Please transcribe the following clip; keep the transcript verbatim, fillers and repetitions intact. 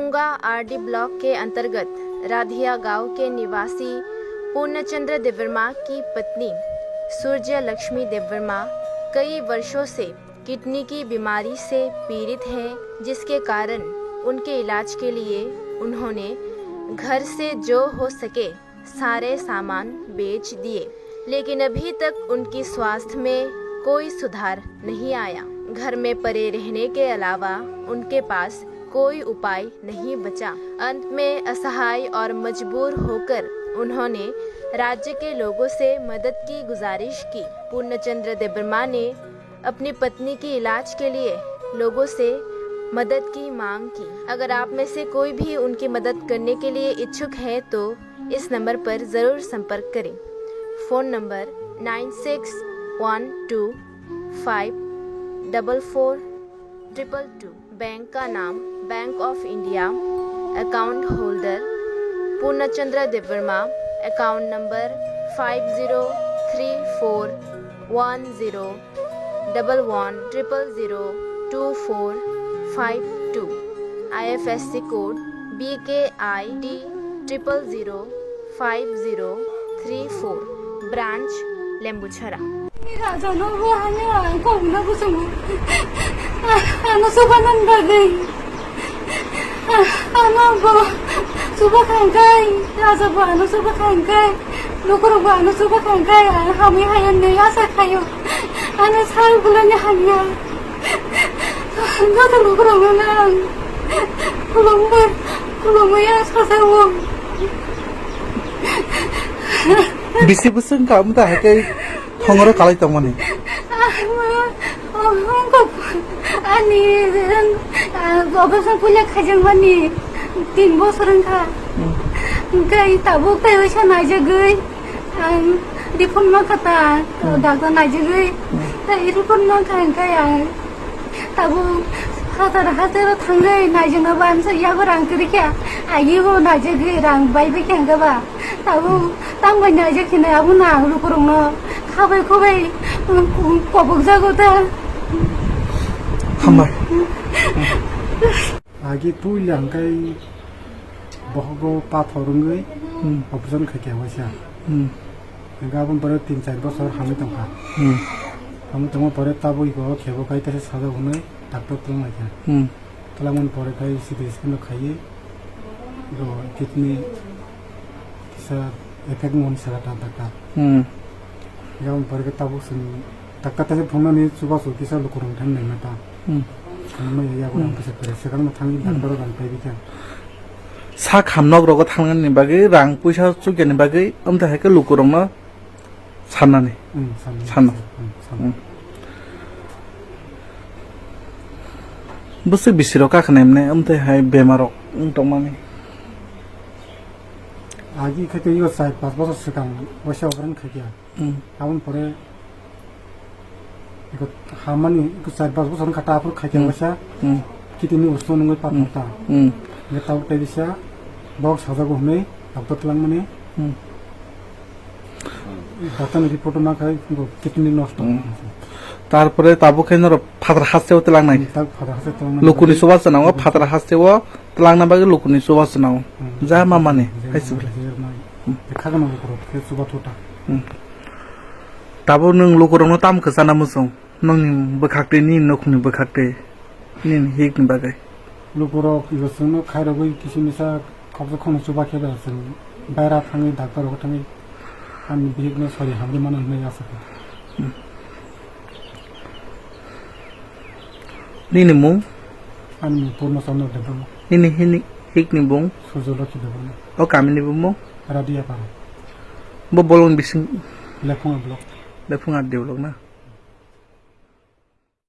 Ganga RD block के अंतर्गत राधिया गांव के निवासी पूर्णचंद्र देवर्मा की पत्नी सूर्य लक्ष्मी देवर्मा कई वर्षों से किडनी की बीमारी से पीड़ित हैं, जिसके कारण उनके इलाज के लिए उन्होंने घर से जो हो सके सारे सामान बेच दिए, लेकिन अभी तक उनकी स्वास्थ्य में कोई सुधार नहीं आया। घर में पड़े रहने के अलावा उनके पास कोई उपाय नहीं बचा। अंत में असहाय और मजबूर होकर उन्होंने राज्य के लोगों से मदद की गुजारिश की। पूर्णचंद्र देबर्मा ने अपनी पत्नी की इलाज के लिए लोगों से मदद की मांग की। अगर आप में से कोई भी उनकी मदद करने के लिए इच्छुक है तो इस नंबर पर जरूर संपर्क करें। Phone number nine six one two five double four triple two. Bank का नाम bank of India. Account holder Purnachandra Debbarma. Account number five zero three four one zero double one triple zero two four five two. IFSC code BKID triple zero five zero three four. Branch Lembuchhara. Raja no bo hanya ang kok na busung. Ano soba nan bagwi. Ano bo soba khangkai. Raja bo ano soba khangkai. Lukurok bo ano soba khangkai. Ang hamwi hayan ne asa khayo. Ano sal bulanya hanya. Ano to lukurok no nang. Kulumbar. Kulumaya sasa wong. Bisi bwswk wngkha, omo ta hai khe thongoro kalai tongmani. Ani operation puila khaijakmani tin bosor wngkha. Hmm. Hwnkhe tabuk tei waisa naijagwi ang report mankha ta, hmm, doctor naijagwi, hmm, tei report mankha hwnkhe ang Tabuk hajar hajar thangwi naijwkna ba, yago rang kwrwi khe, agi bo naijwkgwi rang bai bai khe hwnkhe ba. Tabuk tang bai naijwk hinwi abono ang lukurokno khabai khubai, um, kobokjago ta. Hambai. Agi puila hwnkhe bohogo pathor wngwi, hmm, operation khaikha waisa. Hmm. Hwnkhe aboni pore tin char bosor hamwi tongkha. Hmm. Hamwi tongma pore tabuk iko khebo khai teisa sajak hwnwi doctor twlang laikha. Hmm. Twlangmani pore khai C T scan rok khaiwi iko kidney kisa effect wngmani saka ta doctor. Hmm. Hwnkhe aboni pore khe tabuk chwng doctor teisa phunuknani chubachu kisa lukurokni thani naima ta. Hmm. Phunukmaya yago rang, hmm, kisa kwrwi swkangno thangwi, hmm, doctor rang paibikha. Sak hamnok rogo thangnani bagwi, rang puisa chukyani bagwi, amtwi hai khe lukurokno sannani. Hmm, sannani. Sanno. Hmm, sanno. Hmm. Bwswk bisirok kakhnai mwnai, amtwi hai bemarok wng tongmani. Agi khe tei o char panch bosor swkang waisa operation khaikha. Hmm. Aboni pore iko hamani iko char panch bosor wngkha ta, aphuru khaikha, hmm, waisa, hmm, kidney ni usto nungwi pathor, hmm, ta. Hmm. Hwnkhe tabuk tei bisa bok sajago hwnwi doctor twlangmani. Hmm. Doctor ni report o mankha iko kidney nosto. Hmm. Tarpore tabuk khe norok phatar hasteo twlangnai. Hmm, tabuk phatar hasteo twlangnai. Lukuni chubachu nango, hmm, phatar hasteo twlangna bagwi lukuni chubachu nango. Hmm. Ja mamani, hmm, hai se belai. Hmm. Khe khagana lukurok khe chuba thuta. Hmm. Tabuk nwng lukurokno tamo kwchana muchung? Nwngni bwkhak twi, nini nukhungni bwkhak twi, nini hikni bagwi? Lukurok chwngno khairogwi kisa misa khokjak khokno chuba khe bai chwng baira thangwi doctor rogo thangwi ani bihikno sori hamrwi mano hwnwi asa kha. Hmm. Nini mung? Ani mung Purno Chandra Debbarma. Nini hini, hikni bung? Surjo Lokhi Debbarma. O kamini bumung? Radiapara. Bo bolong bising? Lephunga block. Lephunga develop na?